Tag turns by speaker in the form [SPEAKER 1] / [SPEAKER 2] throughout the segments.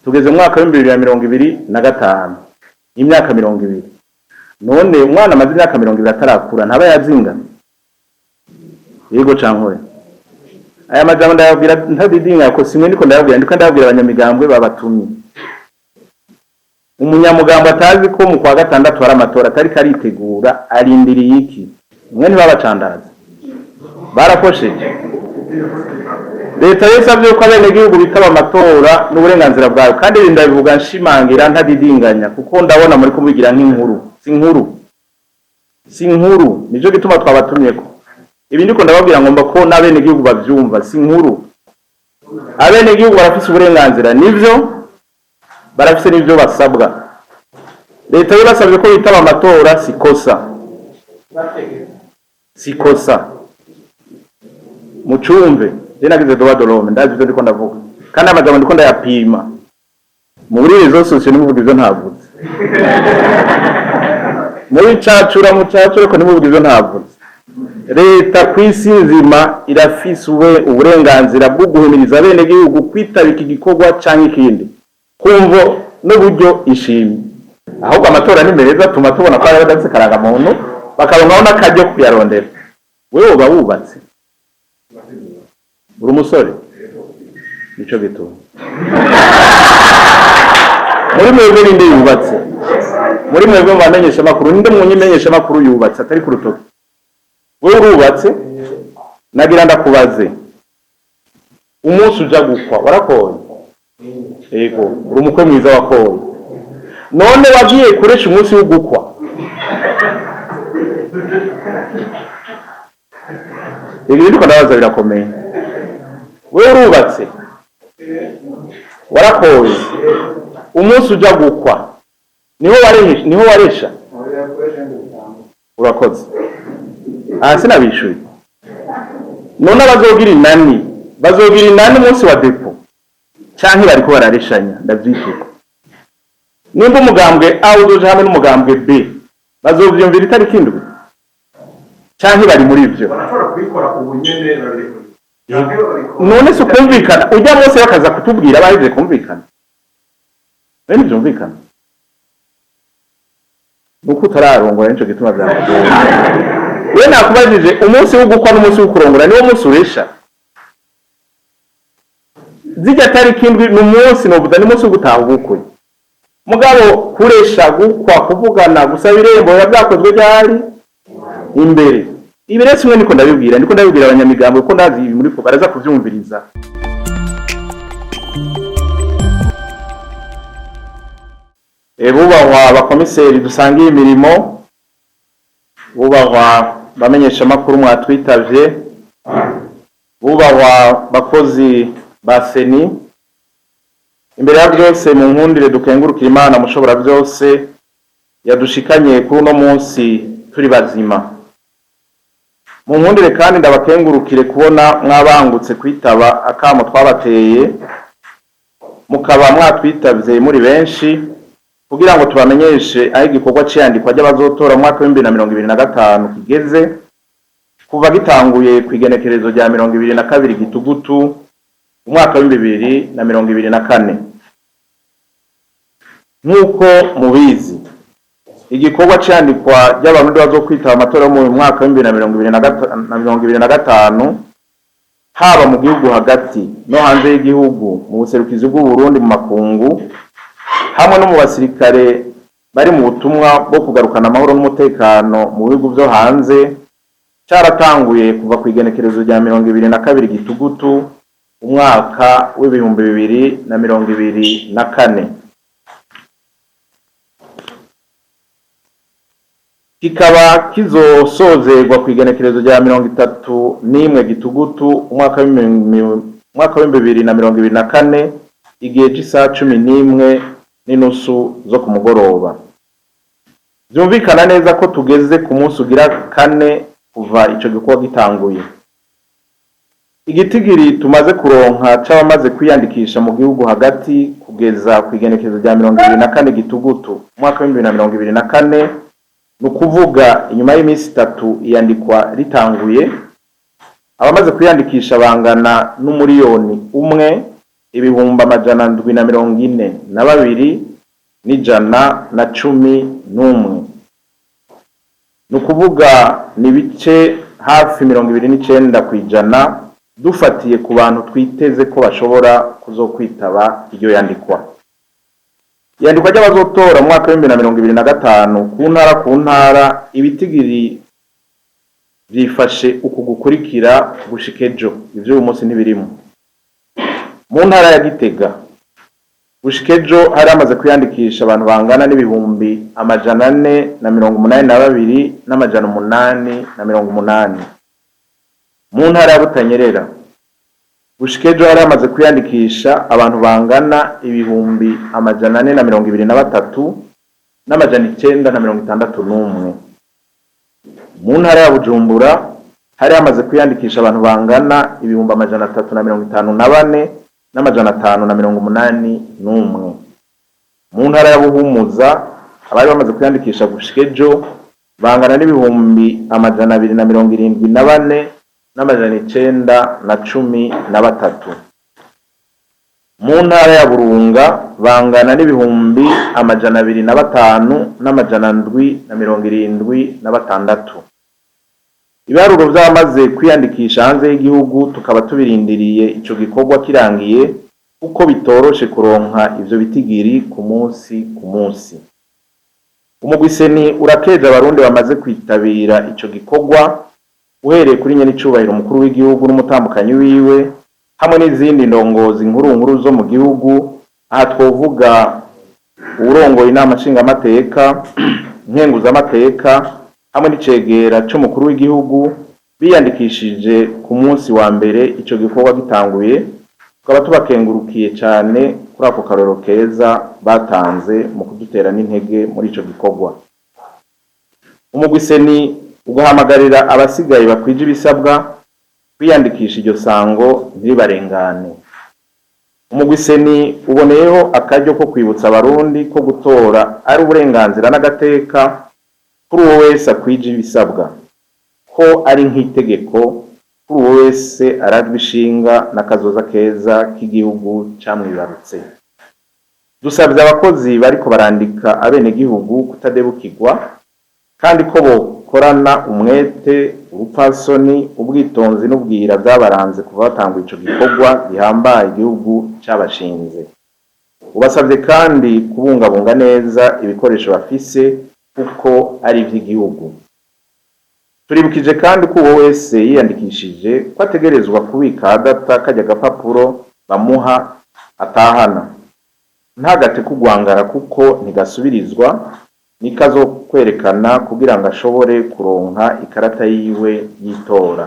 [SPEAKER 1] Tugeze mu mwaka w'2025, imyaka 20. None umwana amaze imyaka 20 atarakura, ntaba yazingana? Yego canke oya? Aya majambo ndayabwira ntadidinga ko simwe ndiko ndayabwira, ndiko ndayabwira abanyamigambwe babatumye. Umunyamugambwe atazi ko mu kwa gatandatu hari amatora, atariko aritegura, arindiriye iki? Mwe ntibabacandaza, barakosheje. Leta yasabye ko abenegihugu bitaba amatora n'uburenganzira bwawe, kandi ibi ndabivuga nshimangira ntadidinganya, kuko ndabona muri kubigira nk'inkuru. Si inkuru, si inkuru. Nico gituma twabatumyeko ibi ndiko ndababwira, ngomba ko n'abenegihugu bavyumva. Si inkuru. Abenegihugu barafise uburenganzira, nivyo, barafise n'ivyo basabwa. Leta yo basabye ko bitaba amatora, si kosa, si kosa. Mucumve, je nagize droit de l'homme, ndazi ivyo ndiko ndavuga, kandi amajambo ndiko ndayapima. Muri réseaux sociaux nimuvuga ivyo ntavuze, muri cacura mucacura, ariko nimuvuga ivyo ntavuze. Leta kw'isi nzima irafise uburenganzira bwo guhimiriza abenegihugu kwitaba iki gikorwa canke ikindi kumvo n'uburyo ishimye. Ahubwo amatora ni meza, atuma tubona ko hari abadafise karangamuntu, bakaronkaho n'akaryo kuyarondera. Wewe uba wubatse, uri umusore, nico gituma. Muri mwebwe ninde yubatse? Muri mwebwe mu bamenyesha makuru, ninde munyimenyesha makuru yubatse atari ku rutoki? Wewe urubatse? Nagira ndakubaze, umunsi uja gukwa warakoye? Yego, uri umukwe mwiza, wakoye. None wagiye kuresha umunsi wo gukwa? Ibi ndiko ndabaza birakomeye. Wewe urubatse, warakoye, umunsi uja gukwa niho waresha? Niho waresha? Urakoze. Aha sinabishuye. None abazogira inani bazogira inani umunsi wa dépôt, canke bariko barareshanya? Ndavyituka. Nimba umugambwe A uzoja hamwe n'umugambwe B, bazovyumvira itariki 7, canke bari muri ivyo?
[SPEAKER 2] Barashobora kubikora ubu nyene, babirekuye canke babikora.
[SPEAKER 1] None si ukumvikana ujya bose bakaza kutubwira bahejeje kumvikana? Bene ntivyumvikana, nuko utararongora, nico gituma vyakugora. We nakubajije, umunsi wo gukwa n'umunsi wo kurongora niwo munsi uresha? Zirya tariki 7 ni umunsi novuga ni umunsi wo gutaha ubukwe, mugabo kuresha, gukwa, kuvugana, gusaba irembo biba byakozwe ryari imbere. Ibi rero simwe niko ndabibwira, ndiko ndabibwira abanyamigambo, kuko ndazi ibi muri ko baraza kuvyumviriza. Bubahwa abakomiseri dusangiye imirimo, bubahwa bamenyesha makuru mwatwitavye, bubahwa bakozi ba CENI, imbere ya byose mu nkundire dukengurukira Imana mushobora byose yadushikanye kuri uno munsi turi bazima. Mu nkundire kandi ndabakengurukire kubona mwabangutse kwitaba akamo twabateye, mukaba mwatwitavye muri benshi kugira ngo tubamenyeshe aho igikorwa c'iyandikwa ry'abazotora mu mwaka w'2025 kigeze, kuva gitanguye kw'igenekerezo rya 22 Gitugutu umwaka w'2024. Nk'uko mubizi, igikorwa c'iyandikwa ry'Abarundi bazokwitaba amatora yo mu mwaka w'2025, haba mu gihugu hagati no hanze y'igihugu, mu buserukizi bw'Uburundi mu makungu, hamwe no mu basirikare bari mu butumwa bwo kugarukana amahoro n'umutekano mu bihugu vyo hanze, caratanguye kuva kw'igenekerezo rya 22 Gitugutu umwaka w'2024, kikaba kizosozerwa kw'igenekerezo rya 31 Gitugutu umwaka w'2024, igihe c'isaha 11:30 zo ku mugoroba. Vyumvikana neza ko tugeze ku munsi ugira kane kuva ico gikorwa gitanguye. Igitigiri tumaze kuronka c'abamaze kwiyandikisha mu gihugu hagati kugeza kw'igenekerezo rya 24 Gitugutu umwaka w'2024, ni ukuvuga inyuma y'iminsi 3 iyandikwa ritanguye, abamaze kwiyandikisha bangana n'umuriyoni umwe 742,111. Ni ukuvuga ni ibice hafi 29% dufatiye ku bantu twiteze ko bashobora kuzokwitaba iryo yandikwa. Iyandikwa ry'abazotora mu mwaka w'2025 ku ntara ku ntara, ibitigiri vyifashe uku gukurikira gushika ejo, ivy'uyu munsi ntibirimo. Mu ntara ya Gitega, gushika ejo hari hamaze kwiyandikisha abantu bangana n'482,880. Mu ntara ya Butanyerera, gushika ejo hari hamaze kwiyandikisha abantu bangana 423,961. Mu ntara ya Bujumbura hari hamaze kwiyandikisha abantu bangana 354,581. Mu ntara ya Buhumuza, abari bamaze kwiyandikisha gushika ejo bangana n'274,913. Mu ntara ya Burunga bangana n'205,776. Ibiharuro vy'abamaze kwiyandikisha hanze y'igihugu tukaba tubirindiriye ico gikorwa kirangiye, kuko bitoroshe kuronka ivyo bitigiri ku munsi ku munsi. Umugwi CENI urakeje abarundi bamaze kwitabira ico gikorwa, uhereye kuri nyenicubahiro umukuru w'igihugu n'umutambukanyi wiwe hamwe n'izindi ndongozi nkuru nkuru zo mu gihugu. Aha twovuga uwurongoye inama nshingamateka, nkenguzamateka hamwe n'icegera c'umukuru w'igihugu biyandikishije ku munsi wa mbere ico gikorwa gitanguye, tukaba tubakengurukiye cane kuri ako karorero keza batanze mu kudutera n'intege muri ico gikorwa. Umugwi CENI ugahamagarira abasigaye bakwije ibisabwa kwiyandikisha iryo sango ntiribarengane. Umugwi CENI uboneyeho akaryo ko kwibutsa abarundi ko gutora ari uburenganzira n'agateka kuri uwo wese akwije ibisabwa, ko ari nk'itegeko kuri uwo wese arajwe ishinga n'akazoza keza k'igihugu camwibarutse. Dusabye abakozi bariko barandika abenegihugu kutadebukirwa, kandi ko bokorana umwete, ubupfasoni, ubwitonzi n'ubwira vyabaranze kuva batanguye ico gikorwa gihambaye igihugu cabashinze. Ubasavye kandi kubungabunga neza ibikoresho bafise kuko ari ivy'igihugu. Turibukije kandi ko uwo wese yiyandikishije ko ategerezwa kubika adata karya gapapuro bamuha atahana, ntagate kugwangara kuko ntigasubirizwa, nikazokwerekana kugira ngo ashobore kuronka ikarata yiwe y'itora.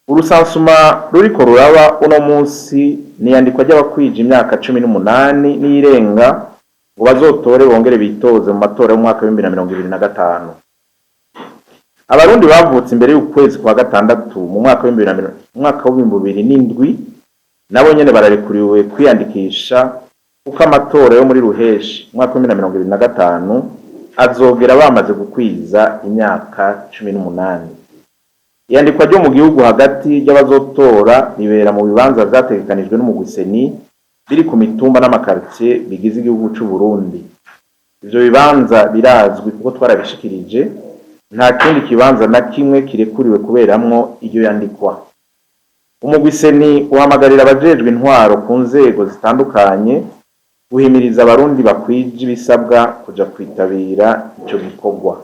[SPEAKER 1] Urusansuma ruriko ruraba uno munsi niyandikwa ry'abakwije imyaka 18 n'iyirenga ngo bazotore bongere bitoze mu matora y'umwaka w'2025. Abarundi bavutse imbere y'ukwezi kwa gatandatu mu mwaka w'2007 nabo nyene bararekuriwe kwiyandikisha, kuko amatora yo muri ruheshi umwaka w'2025 azogera bamaze gukwiza imyaka 18. Iyandikwa ryo mu gihugu hagati ry'abazotora ribera mu bibanza vyategekanijwe n'umugwi CENI biri ku mitumba n'amakaritiye bigize igihugu c'u Burundi. Ivyo bibanza birazwi kuko twarabishikirije, nta kindi kibanza na kimwe kirekuriwe kuberamwo iryo yandikwa. Umugwi CENI uhamagarira abajejwe intwaro ku nzego zitandukanye guhimiriza abarundi bakwije ibisabwa kuja kwitabira ico gikorwa.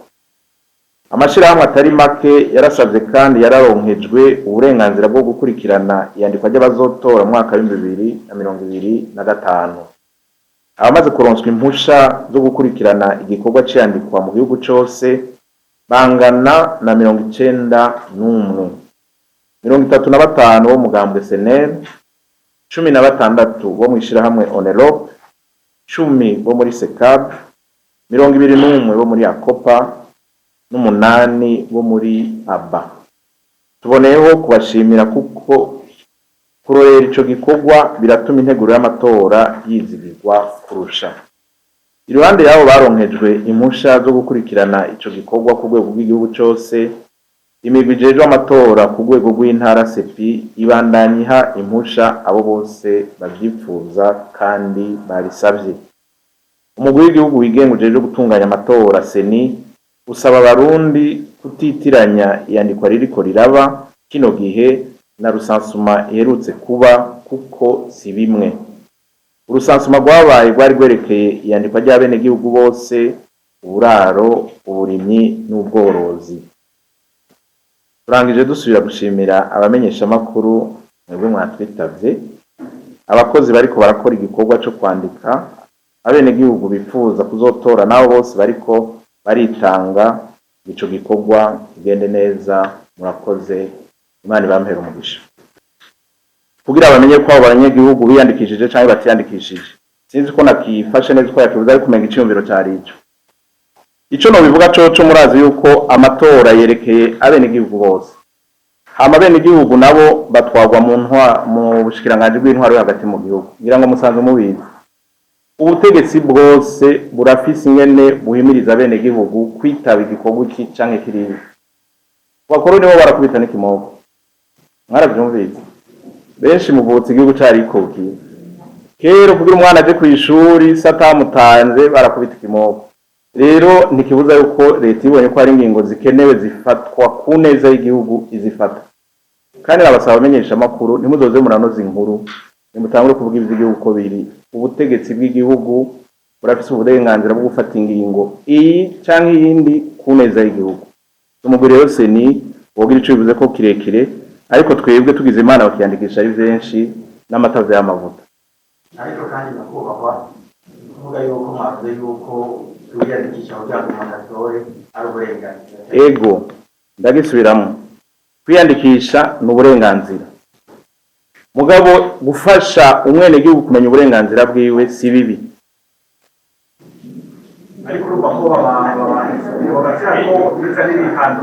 [SPEAKER 1] Amashirahamwe atari make yarasavye kandi yararonkejwe uburenganzira bwo gukurikirana iyandikwa ry'abazotora mu mwaka w'2025. Abamaze kuronswa impusha zo gukurikirana igikorwa c'iyandikwa mu gihugu cose bangana na 91: 35 bo mugambwe SNL, 16 bo mw'ishirahamwe ONEROP, 10 bo muri SECAB, 21 bo muri ACOPA n'umunani bo muri ABA. Tuboneyeho kubashimira kuko kurorera ico gikorwa biratuma integuro y'amatora yizigirwa kurusha. Iruhande y'abo baronkejwe impusha zo gukurikirana ico gikorwa ku rwego rw'igihugu cose, Imigwi ijejwe amatora ku rwego rw'intara CEPI ibandanya iha impusha abo bose bavyipfuza kandi babisavye. Umugwi w'igihugu wigenga ujejwe gutunganya amatora CENI usaba abarundi kutitiranya iyandikwa ririko riraba kino gihe na recensement iherutse kuba, kuko si bimwe. Urusansuma rwabaye rwari rwerekeye iyandikwa ry'abenegihugu bose, uburaro, uburimyi n'ubworozi. Turangije dusubira gushimira abamenyeshamakuru mwebwe mwatwitavye, abakozi bariko barakora igikorwa co kwandika, abenegihugu bifuza kuzotora nabo bose bariko baritanga ico gikorwa kigende neza. Murakoze, Imana ibampere umugisha. Kugira bamenye ko abo banyagihugu biyandikishije canke batiyandikishije, sinzi ko nakifashe neza uko yakivuze, ariko umenga iciyumviro cari ico. Ico nobivuga coco, murazi yuko amatora yerekeye abenegihugu bose, hama abenegihugu nabo batwarwa mu ntwa mu bushikiranganji bw'intwaro yo hagati mu gihugu. Ngira ngo musanzwe mubizi, ubutegetsi bwose burafise ingene buhimiriza abenegihugu kwitaba igikorwa iki canke kiriya. Abakoroni bo barakubita n'ikimoko, mwaravyumvise. Benshi muvutse igihugu carikukiye. Kera kugira umwana aje kw'ishuri se atamutanze barakubita ikimoko. Rero ntikibuza yuko leta ibonye ko hari ingingo zikenewe zifatwa ku neza y'igihugu izifata. Kandi nabasaba abamenyesha amakuru, ntimuzoze muranoza inkuru, nimutangure kuvuga ivy'igihugu uko biri. Ubutegetsi bw'igihugu burafise uburenganzira bwo gufata ingingo iyi canke iyindi ku neza y'igihugu. Umugwi rero CENI wogira ico bivuze ko kirekire, ariko twebwe tugize Imana bakiyandikisha ari benshi, n'amatavu y'amavuta.
[SPEAKER 3] Ariko kandi nyakubahwa, kuvuga yuko mwavuze yuko kwiyandikisha kugira ngo umuntu atore ari uburenganzira.
[SPEAKER 1] Ego, ndagisubiramwo, kwiyandikisha ni uburenganzira, mugabo gufasha umwenegihugu kumenya uburenganzira bwiwe si bibi.
[SPEAKER 2] Ariko urumva ko bagashyira ko biza n'ibihano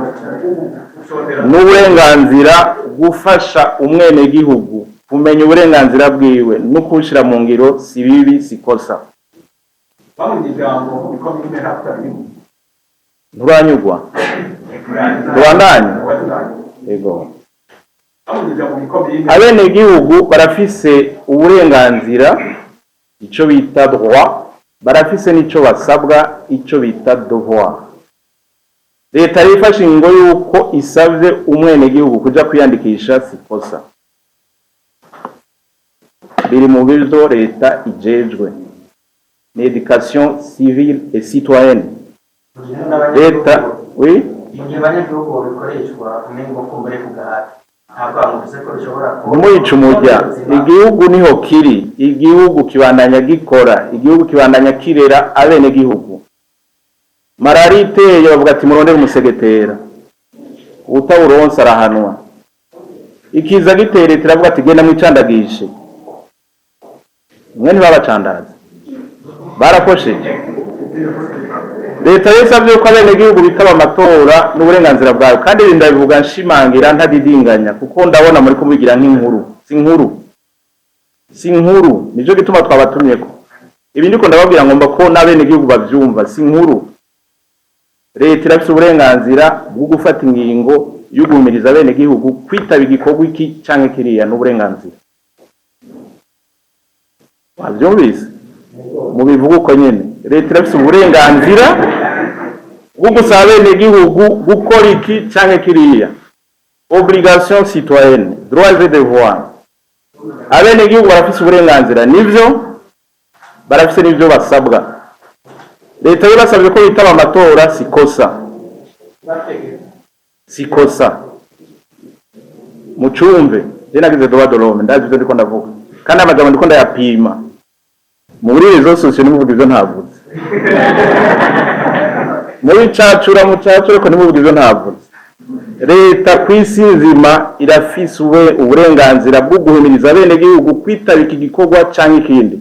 [SPEAKER 2] gusondera.
[SPEAKER 1] N'uburenganzira, gufasha umwenegihugu kumenya uburenganzira bwiwe no kubushira mu ngiro si bibi, si kosa.
[SPEAKER 2] Bamwe ijambo ikomine ntabwo.
[SPEAKER 1] Nturanyugwa, tubandanye. Ego.
[SPEAKER 2] Bamwe ijambo ikomine.
[SPEAKER 1] Abenegihugu barafise uburenganzira, ico bita droit, barafise n'ico basabwa, ico bita devoir. Leta yifashe ingingo yuko isavye umwenegihugu kuja kwiyandikisha si kosa, biri mu bivyo leta ijejwe, ni éducation civile et citoyenne. Leta, oui.
[SPEAKER 3] Mu gihe abanyagihugu babikoreshwa umengo kumbure ku gahato, ntabwo bamuvuze ko bishobora kuba
[SPEAKER 1] Ntimuyice umurya. Igihugu niho kiri, igihugu kibandanya gikora, igihugu kibandanya kirera abenegihugu. Malariya iteye bavuga ati murondere umusegetera, utawuronse arahanwa. Ikiza giteye leta iravuga ati genda mwicandagishe. Mwe ntibabacandaza, barakosheje. Leta yasabye ko abenegihugu bitaba amatora n'uburenganzira bwawe, kandi ibi ndabivuga nshimangira ntadidinganya, kuko ndabona muri kubigira nk'inkuru. Si inkuru, si inkuru. Nico gituma twabatumyeko ibi ndiko ndababwira, ngomba ko n'abenegihugu bavyumva. Si inkuru. Leta irafise uburenganzira bwo gufata ingingo yo guhimiriza abenegihugu kwitaba igikorwa iki canke kiriya, n'uburenganzira. Wavyumvise? Mubivuga uko nyene, leta irafise uburenganzira bwo gusaba abenegihugu gukora iki canke kiriya, obligation citoyenne, droits et devoirs. Abenegihugu barafise uburenganzira, nivyo, barafise n'ivyo basabwa. Leta yo basabye ko bitaba amatora si kosa, si kosa. Mucumve, je nagize droit de l'homme, ndazi ivyo ndiko ndavuga, kandi amajambo ndiko ndayapima. Muri réseaux sociaux nimuvuga ivyo ntavuze, muri cacura mucacura, ariko ntimuvuga ivyo ntavuze. Leta ku isi nzima irafise uburenganzira bwo guhimiriza abenegihugu kwitaba iki gikorwa canke ikindi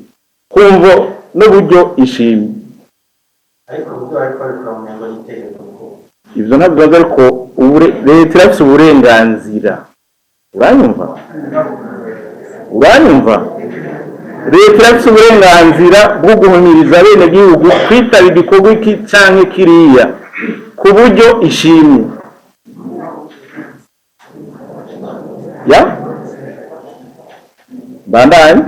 [SPEAKER 1] kumvo n'uburyo ishimye.
[SPEAKER 3] Ariko uburyo bariko babikora mu mengo n'itegeko kuko
[SPEAKER 1] Ivyo ntabwo bibaza, ariko leta irafise uburenganzira. Uranyumva? Uranyumva? Leta irafise uburenganzira bwo guhimiriza abenegihugu kwitaba igikorwa iki canke kiriya ku buryo ishimye. Bandanye.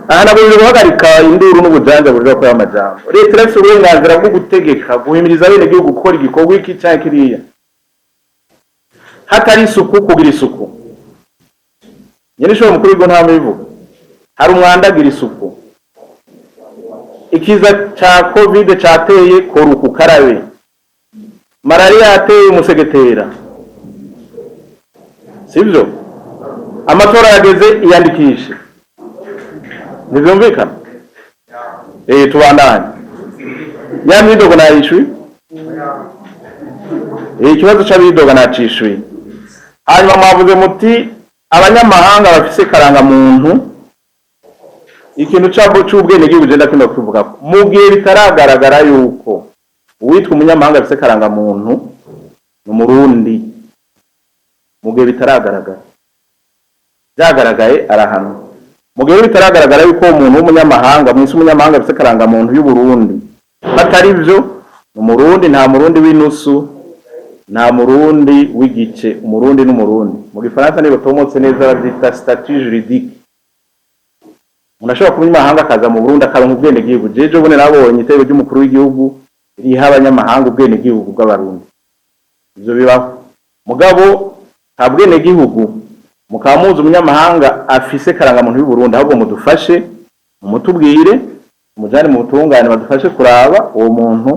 [SPEAKER 1] Aha nabujije guhagarika induru n'ubujanja burira ko y'amajambo. Leta irafise uburenganzira bwo gutegeka, guhimiriza abenegihugu gukora igikorwa iki canke kiriya. Hatari isuku, kugira isuku. Nyene ishobora mukuru w'igihugu nta bivuga. Hari umwanda, agira isuku. Ikiza ca COVID cateye, kora uku karabe. Malariya yateye, umusegetera. Sivyo? Amatora yageze, iyandikishe. Ntivyumvikana? Tubandanye. Ya myidogo nayishuye. Ikibazo c'abidoga nacishuye. Hanyuma mwavuze muti abanyamahanga bafise karangamuntu, ikintu cabo c'ubwenegihugu je ndakunda kukivuga. Mu gihe bitaragaragara yuko uwitwa umunyamahanga afise karangamuntu ni umurundi, mu gihe bitaragaragara, vyagaragaye arahanwa. Mu gihe bitaragaragara yuko uwo muntu w'umunyamahanga mwise umunyamahanga afise karangamuntu y'Uburundi, batari vyo, ni umurundi. Nta murundi w'inusu, nta murundi w'igice, umurundi n'umurundi. Mu gifaransa niba utomotse neza bavyita statut juridique. Umuntu ashobora kuba umunyamahanga akaza mu Burundi akaronka ubwenegihugu. Jeje ubone nabonye itegeko ry'umukuru w'igihugu riha abanyamahanga ubwenegihugu bw'abarundi, ivyo bibaho. Mugabo nta bwenegihugu mukaba muzi umunyamahanga afise karangamuntu y'Uburundi, ahubwo mudufashe mumutubwire, mujane mu butungane badufashe kuraba uwo muntu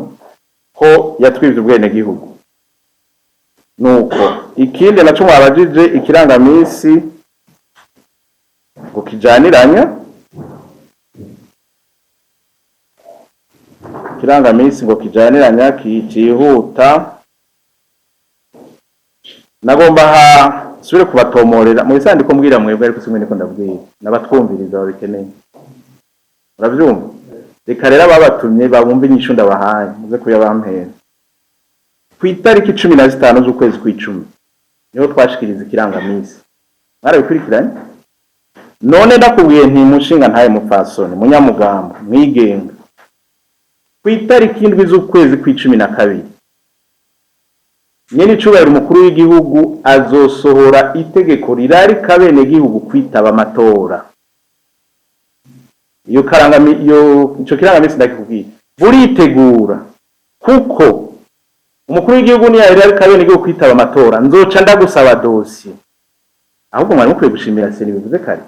[SPEAKER 1] ko yatwivye ubwenegihugu. Nuko ikindi naco mwabajije, ikirangamisi ngo kijaniranya, ikirangamisi ngo kijaniranya cihuta. Nagomba ha subire kubatomorera mu bisandiko mbwira mwebwe, ariko simwe niko ndabwira n'abatwumviriza babikeneye. Uravyumva? Reka rero ababatumye babumve inyishu ndabahaye, muze kuyabampera. Ku itariki 15 z'ukwezi kw'icumi niho twashikiriza ikirangamisi, mwarabikurikiranye. None ndakubwiye nti mushinga ntaye mupfasoni munyamugambo mwigenga, ku itariki 7 z'ukwezi kw'icumi na kabiri nyene icubahiro umukuru w'igihugu azosohora itegeko rirarika abenegihugu kwitaba amatora. Iyo karangami, iyo ico kirangamisi ndakikubwiye, buritegura, kuko umukuru w'igihugu niyo yararika abenegihugu kwitaba amatora, nzoca ndagusaba dosiye. Ahubwo mwari mukwiye gushimira seni bivuze kare.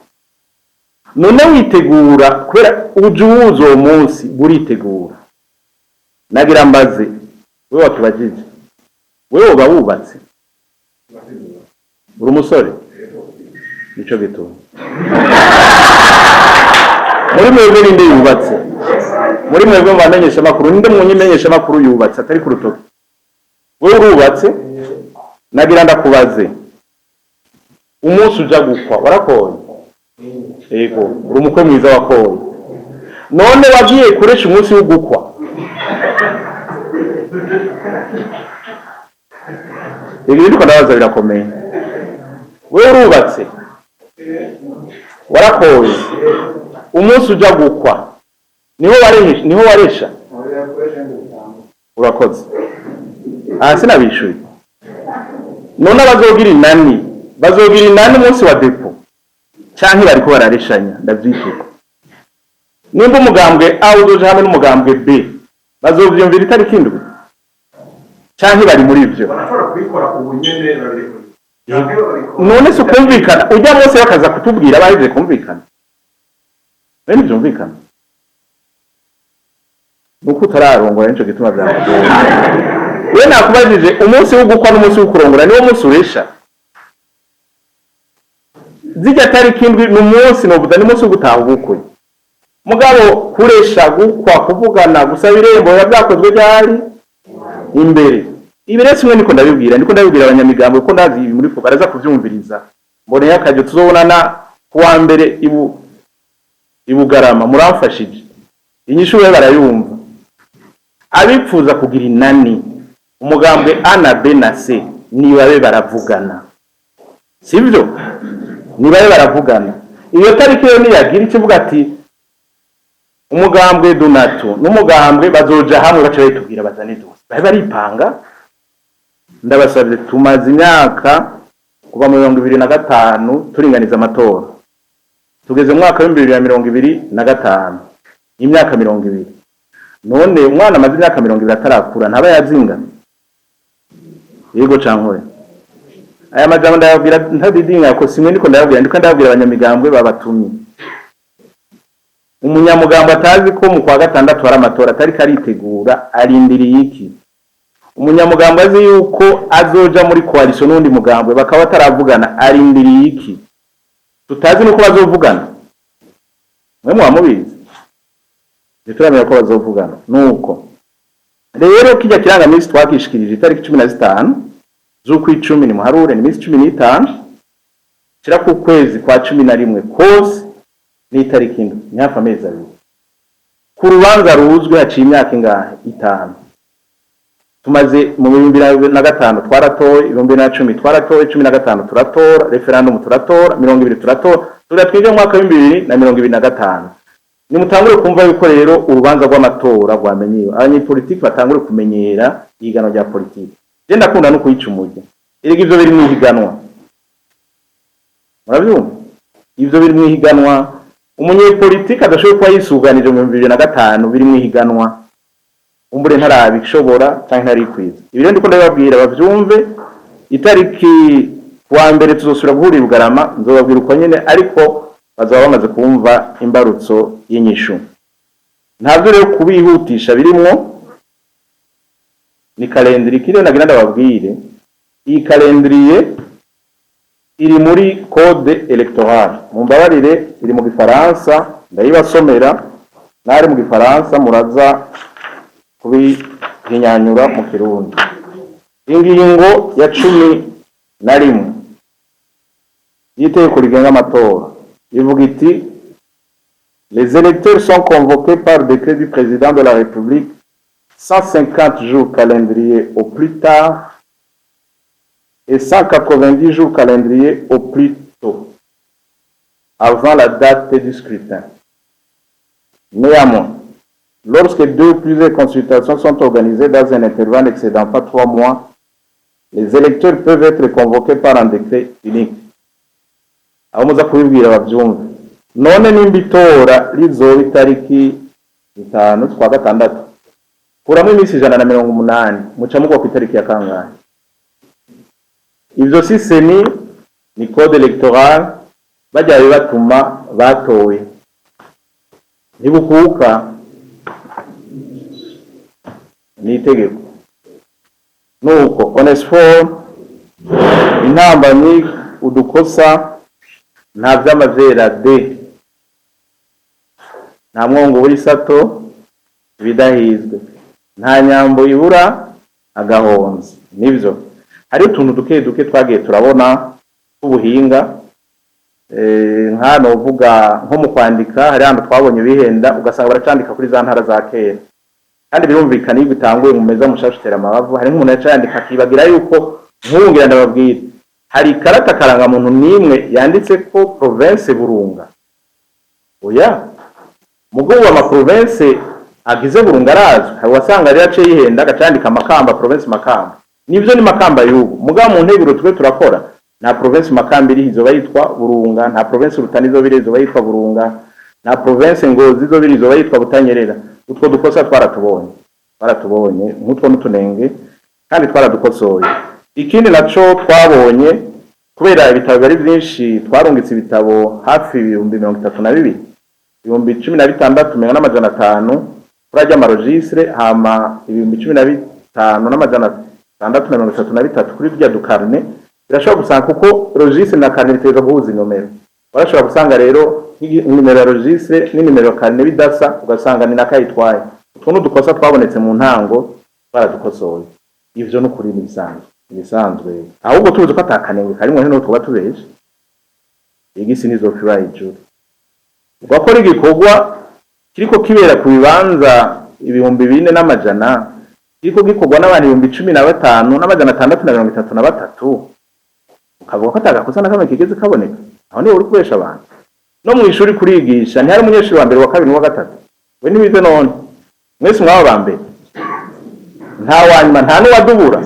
[SPEAKER 1] None witegura kubera uje uwuzi uwo munsi, buritegura. Nagira mbaze wewe wakibajije, wewe woba wubatse, uri umusore, nico gituma muri mwebwe ninde yubatse? Muri mwebwe mubamenyesha amakuru, ninde munyimenyesha amakuru yubatse atari ku rutoki? Wewe urubatse, nagira ndakubaze, umunsi uja gukwa warakoye? Yego, uri umukwe mwiza, wakoye. None wagiye kuresha umunsi wo gukwa? Ibi ndiko ndabaza birakomeye. Wewe urubatse, warakoye, umunsi uja gukwa niho waresha? Niho waresha? Urakoze. Aha sinabishuye. None abazogira inani bazogira inani umunsi wa depo canke bariko barareshanya? Ndavyituka nimba umugambwe A uzoja hamwe n'umugambwe B, bazovyumvira itariki 7 canke bari muri ivyo?
[SPEAKER 2] Barashobora kubikora ubu nyene, babirekuriye canke babikora.
[SPEAKER 1] None si ukumvikana ujya bose bakaza kutubwira bahejeje kumvikana? Bene ntivyumvikana, nuko utararongora nico gituma vyakugora. We nakubajije, umunsi wo gukwa n'umunsi wo kurongora niwo munsi uresha? Zirya tariki 7 ni umunsi novuga ni umunsi wo gutaha ubukwe. Mugabo kuresha, gukwa, kuvugana, gusaba irembo biba vyakozwe ryari imbere. Ibi rero simwe niko ndabibwira, ndiko ndabibwira abanyamigambo kuko ndazi ibi muri baraza kuvyumviriza. Mboneye akaryo tuzobonana kuwa mbere ibu ibugarama, muramfashije. Inyishu we barayumva. Abipfuza kugira inani umugambwe A na B na C nibabe baravugana, sivyo? Nibabe baravugana. Iyo tariki rero niyagira icyo ivuga ati umugambwe Donato n'umugambwe bazoja hamwe, baca bayitubwira, bazane dose, babe baripanga. Ndabasabye, tumaze imyaka kuva mu 2005 turinganiza amatora. Tugeze mu mwaka w'2025, imyaka 20. None umwana amaze imyaka 20 atarakura, ntaba yazingamye? Yego canke oya? Aya majambo ndayabwira ntadidinga ko simwe ndiko ndayabwira, ndiko ndayabwira abanyamigambwe babatumye. Umunyamugambo atazi ko mu kwa gatandatu hari amatora, atariko aritegura, arindiriye iki? Umunyamugambo azi yuko azoja muri coalition n'undi mugambwe, bakaba bataravugana, arindiriye iki? Tutazi nuko bazovugana. Mwe muba mubizi, ntituramenya ko bazovugana. Nuko rero kijya kirangaminsi twakishikirije itariki 15 z'ukwicumi. Ni muharure, ni iminsi 15 shira ku kwezi kwa 11 kose n'itariki 7, ni hafi amezi 2. Ku rubanza ruzwi haciye imyaka ingahe? 5. Tumaze mu 2005 twaratoye, 2010 twaratoye, 15 turatora, référendum turatora, 20 turatora, tugira twige mu mwaka w'2025. Nimutangure kumva yuko rero urubanza rw'amatora rwamenyewe, abanyepolitiki batangure kumenyera ihiganwa rya politiki. Je ndakunda no kuyica umurya. Erega ivyo biri mu ihiganwa, murabyumva? Ivyo biri mu ihiganwa. Umunyepolitiki adashoboye kuba yisuganije mu 2005, biri mu ihiganwa, umbure ntarabishobora canke ntarikwiza. Ibi rero ndiko ndabibabwira bavyumve. Itariki wa mbere tuzosubira guhurira i Bugarama, nzobabwira uko nyene, ariko bazaba bamaze kumva imbarutso y'inyishu. Ntabyo rero kubihutisha birimwo, ni calendrier. Ikiriyo nagira ndababwire, iyi calendrier iri muri code électoral. Mumbabarire, iri mu gifaransa, ndayibasomera nari mu gifaransa, muraza kubihinyanyura mu kirundi. Ingingo ya 11 y'itegeko rigenga amatora ivuga iti: "Les électeurs sont convoqués par décret du président de la République 150 jours calendrier au plus tard et 190 jours calendrier au plus tôt avant la date du scrutin. Néanmoins, lorsque deux ou plusieurs consultations sont organisées dans un intervalle n'excédant pas 3 mois, les électeurs peuvent être convoqués par un décret unique." Aho muza kubibwira bavyumve. None nimba itora rizoba itariki 5 z'ukwa gatandatu, kuramo iminsi 180, muca mugwa ku itariki ya kangahe? Ivyo si CENI, ni code électoral. Bajya bibatuma batowe ntibukuka, ni itegeko. Nuko Onesphore, intambamyi, udukosa, nta vy'amavyera de, nta mwongo ubura isato, ibidahizwe, nta nyambo ibura agahonzi. Nivyo, hari utuntu duke duke twagiye turabona tw'ubuhinga. Nk'hano uvuga nko mu kwandika, hari hano twabonye bihenda, ugasanga baracandika kuri za ntara za kera. Kandi birumvikana, iyo bitanguye mu meza mushasha utera amabavu. Hari nk'umuntu yaca yandika akibagira yuko nk'ubu ndababwira, hari ikarata karangamuntu n'imwe yanditse ko province Burunga. Oya, mugo ubu ama province agize Burunga arazwi. Hari wasanga rero aciye yihenda, agacandika Makamba, province Makamba. Nivyo, ni Makamba y'ubu, mugabo mu nteguro twe turakora, nta province Makamba iri, izoba yitwa Burunga. Nta province Rutana izoba iri, izoba yitwa Burunga. Nta province Ngozi izoba iri, izoba yitwa Butanyerera. Utwo dukosa twaratubonye, twaratubonye nk'utwo n'utunenge, kandi twaradukosoye. Ikindi naco twabonye, kubera ibitabo bari byinshi, twarungitse ibitabo hafi 32,000, 16,500 kuri ajya ama registres, hama 15,633 kuri rya du carnet. Birashobora gusanga, kuko registre na carnet bitegerezwa guhuza inomero, barashobora gusanga rero inimero ya registre n'inimero ya carnet bidasa, ugasanga ni nakayitwaye. Utwo n'udukosa twabonetse mu ntango, twaradukosoye. Ivyo n'ukuri nibisanzwe, ibisanzwe. Ahubwo tuzi ko atakanenge karimwo, hino tuba tubeshe igisi nizopfa ijuru. Ugakora igikorwa kiriko kibera ku bibanza 4,100, kiriko gikorwa n'abantu 15,633, ukavuga ko atagakosa na kamwe kigeze kaboneka, aho niho uri kubesha abantu. No mu ishuri kurigisha, ntihari umunyeshuri wa mbere, wa kabiri n'uwa gatatu? We ntiwize? None mwese mwaba ba mbere, nta wanyuma, nta n'uwadubura.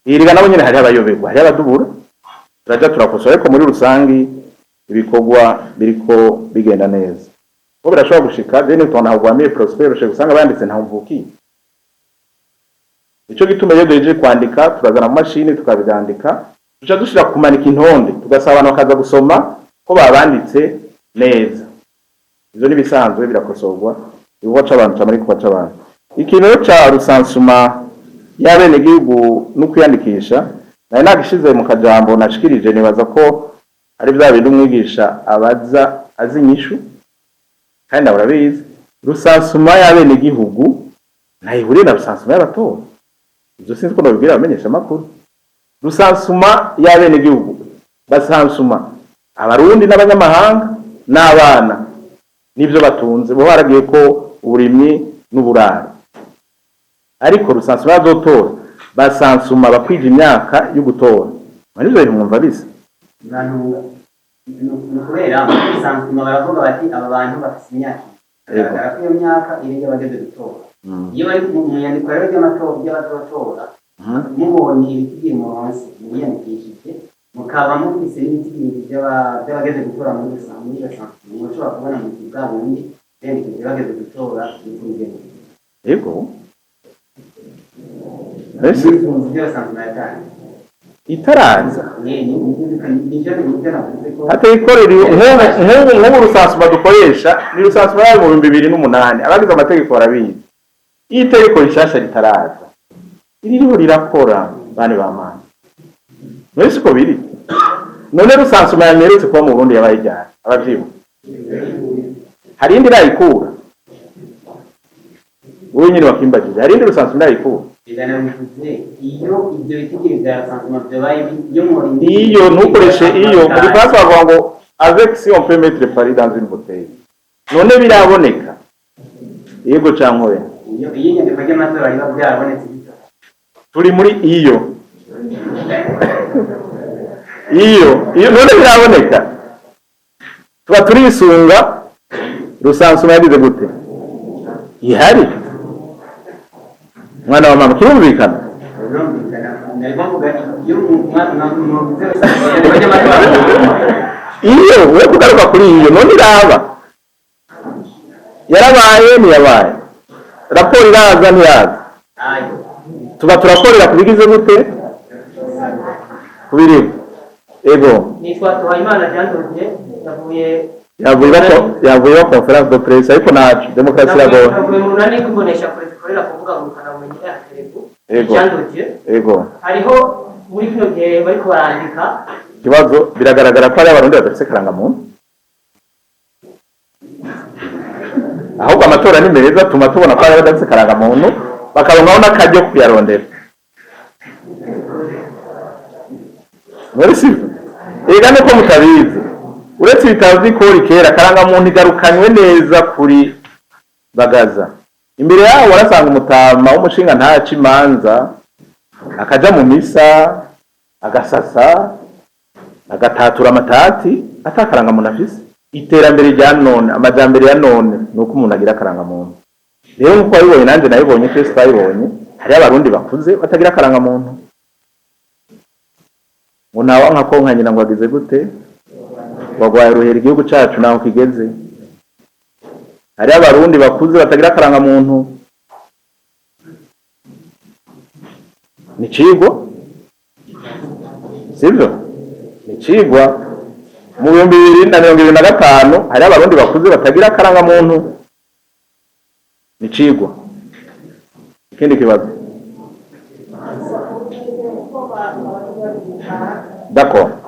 [SPEAKER 1] Iriga nabo nyene hariho abayoberwa, hariho abadubura, turaja turakosora, ariko muri rusangi Ibikorwa biriko bigenda neza ko birashobora gushika je nitwa Ntahogwamiye Prosper, ushobora gusanga banditse Ntahomvukiye. Nico gituma iyo duhejeje kwandika turazana mu mashini tukabyandika, duca dushira kumanika intonde, tugasaba abantu bakaza gusoma ko babanditse neza. Ivyo nibisanzwe, birakosorwa. Igikorwa c'abantu cama ari igikorwa c'abantu. Ikintu rero ca recensement y'abenegihugu no kwiyandikisha nari nagishize mu kajambo nashikirije. Nibaza ko ari vya bindi umwigisha abaza azi inyishu kandi nawe urabizi. Recensement y'abenegihugu ntayihuriye na recensement y'abatora. Ivyo sinzi ko nobibwira abamenyesha amakuru. Recensement y'abenegihugu basansuma Abarundi n'abanyamahanga n'abana n'ivyo batunze, bo baragiye ko uburimyi n'uburaro. Ariko recensement y'abazotora, basansuma bakwije imyaka yo gutora. Muri ivyo bintu mwumva bisa?
[SPEAKER 3] Abantu ni ukubera muri recensement baravuga bati aba bantu bafise imyaka iyi. Bigaragara ko iyo myaka iri y'abageze gutora. Iyo bari mu nyandiko rero ry'amatora, ry'abazotora, mubonye ibitigiri muronse mwiyandikishije, mukaba mufise n'ibitigiri by'abageze gutora muri recensement, mushobora kubona muti bwa bundi biyandikishije bageze gutora ni ku rugero.
[SPEAKER 1] Yego. Ese
[SPEAKER 3] ibyo recensement yatanze
[SPEAKER 1] itaraza?
[SPEAKER 3] Nivyo navuze ko
[SPEAKER 1] Hateyikorera. Nk'ubu recensement dukoresha ni recensement yayo mu 2008. Abagize amategeko barabizi. Iyo itegeko rishasha ritaraza, iririho rirakora bane b'amana. None siko biri? None recensement yamperutse kuba mu Burundi yabaye ryari? Abavyibuka? Hari indi irayikura? Wowe nyine wakimbajije, hari indi recensement irayikura?
[SPEAKER 3] Ijana bivuze iyo ibyo bitigiri bya recensement byabaye iyo muri
[SPEAKER 1] Iyo ntukoreshe iyo. Mu gifaransa bavuga ngo "avec si on peut mettre Paris dans une bouteille". None biraboneka, yego canke oya?
[SPEAKER 3] Iyo inyandiko ry'amatora riba byarabonetse bito.
[SPEAKER 1] Turi muri iyo. None biraboneka, tuba turisunga recensement yagize gute ihari. Mwana wa mama, kirumvikana?
[SPEAKER 3] Birumvikana, narimo mvuga iyo muvuze inyandiko ry'amatora.
[SPEAKER 1] Iyo we kugaruka kuri iyo, none iraba yarabaye, ntiyabaye? Raporo iraza, ntiraza?
[SPEAKER 3] Ayo.
[SPEAKER 1] Tuba turakorera ku bigize gute, ku biriho. Ego.
[SPEAKER 4] Nitwa Tuhayimana Jean Dodier, navuye
[SPEAKER 1] Yavuye wa conférence de presse, ariko naco demokarasi iragoye.
[SPEAKER 4] Navuye mu runani rw'imbonesha kure zikorera ku mbuga ngurukanabumenyi RTRB.
[SPEAKER 1] Ego.
[SPEAKER 4] Jean Dodier.
[SPEAKER 1] Ego.
[SPEAKER 4] Hariho muri kino gihe bariko barandika
[SPEAKER 1] Ikibazo, biragaragara ko hari Abarundi badafise karangamuntu. Ahubwo amatora ni meza, tuma tubona ko hari abadafise karangamuntu, bakaronkaho n'akaryo kuyarondera muri sivyo. Ega nuko mutabizi, uretse ibitabo vy'ikori kera, karangamuntu igarukanywe neza kuri Bagaza. Imbere yaho warasanga umutama w'umushinga ntaca imanza, akaja mu misa, agasasa, agatatura amatati ata karangamuntu afise. Iterambere rya none, amajambere ya none, ni uko umuntu agira akarangamuntu. Rero nkuko wabibonye, nanjye nabibonye, twese twabibonye, hariho Abarundi bakuze batagira akarangamuntu. Ngo ntawanka konka nyina ngo agize gute, wagwaye ruhera. Igihugu cacu naho kigeze, hariho Abarundi bakuze batagira akarangamuntu. Ni cigwa, sivyo? Ni cigwa. Mu 2025 hariho Abarundi bakuze batagira akarangamuntu. Ni cigwa. Ikindi kibazo? D'accord.